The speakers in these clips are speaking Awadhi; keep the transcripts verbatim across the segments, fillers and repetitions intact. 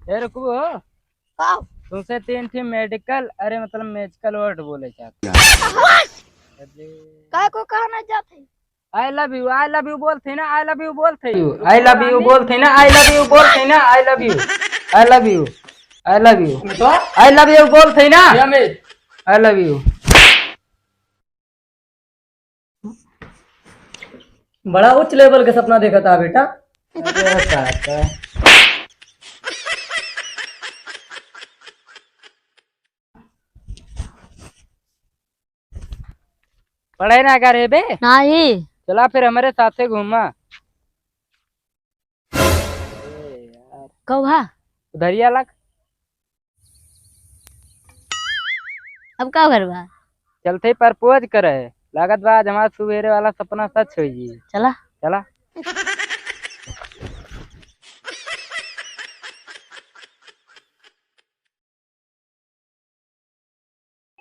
ए, रुकबो। का? तुमसे तीन ठी medical, अरे, मतलब, magical word बोले चाहत। अरे। काय को कहना चाहत है? I love you, I love you बोलत है ना, I love you बोलत है। I love you बोलत है ना, I love you बोलत है ना, I love you, I love you, I love you, तो? I love you बोलत है ना। या मैं? I love you। बड़ा उच्च level के सपना देखत हा बेटा। अरे काका। पढ़े ना करे बे? नाही। चला फिर हमरे साथे घूमा। कौहा? उधरिया लग। अब का करबा? चलते ही propose करे। लागत बा आज हमार सुबेरे वाला सपना सच होई जी। चला। चला।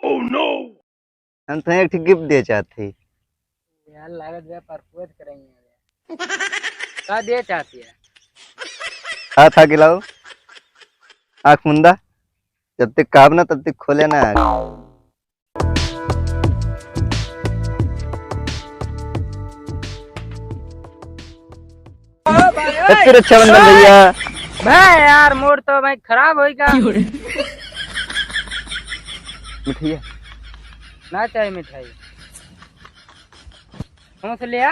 Oh no! हम तो एक ठे gift दे चाहत ही। यार, लागत बा propose करेंगे। का दे चाहत है? हाथ आगे लाओ, आँख मुंदा, जब तक काब ना तब तक खोले ना आँख। Happy रक्षाबंधन भैया। बे यार, mood तो भाई खराब होइगा। मिठाइया। ना चाहे मिठाई। हमसे ले आ।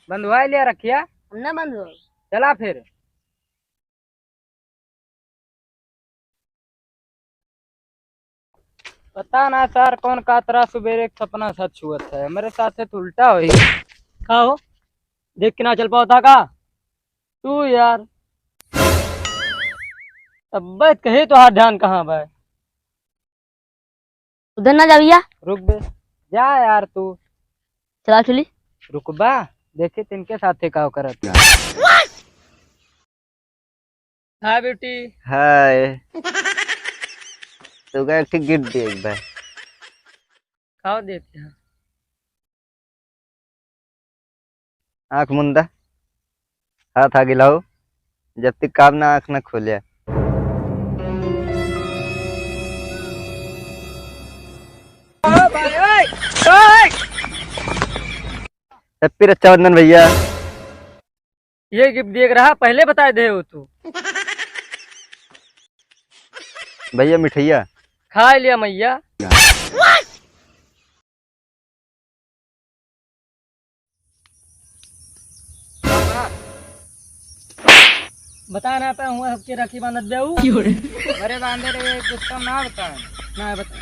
बंधुआ लिया रखिया। हम ना बंधुआ। चला फिर। पता ना सर, कौन कातरा सुबेरे के सपना सच हुआ था। मेरे साथ से तो उल्टा होई। का हो, देख के ना चल पावता का तू यार? अब्बे कहे तो हाथ ध्यान कहाँ बा? उधर ना जाविया। रुक बे, जा यार तू। चला चली। रुकबा, देखे तिनके साथे का करत। Hi beauty। Hi। तो का एक ठे gift दे एक बार। खाओ देते हैं। आँख मुंदा, हाथ आगे लाओ, जब तक काब ना आँख ना खोले। Happy रक्षाबंधन भैया। ये gift दिए के रहा, पहले बताए दे हो तू। भैया मिठाइया। खा लिया मैया। बता ना पाए हुआ सबके राखी बांधत बे ऊ। अरे बांधे रे, गुस्सा ना बता। ना बता।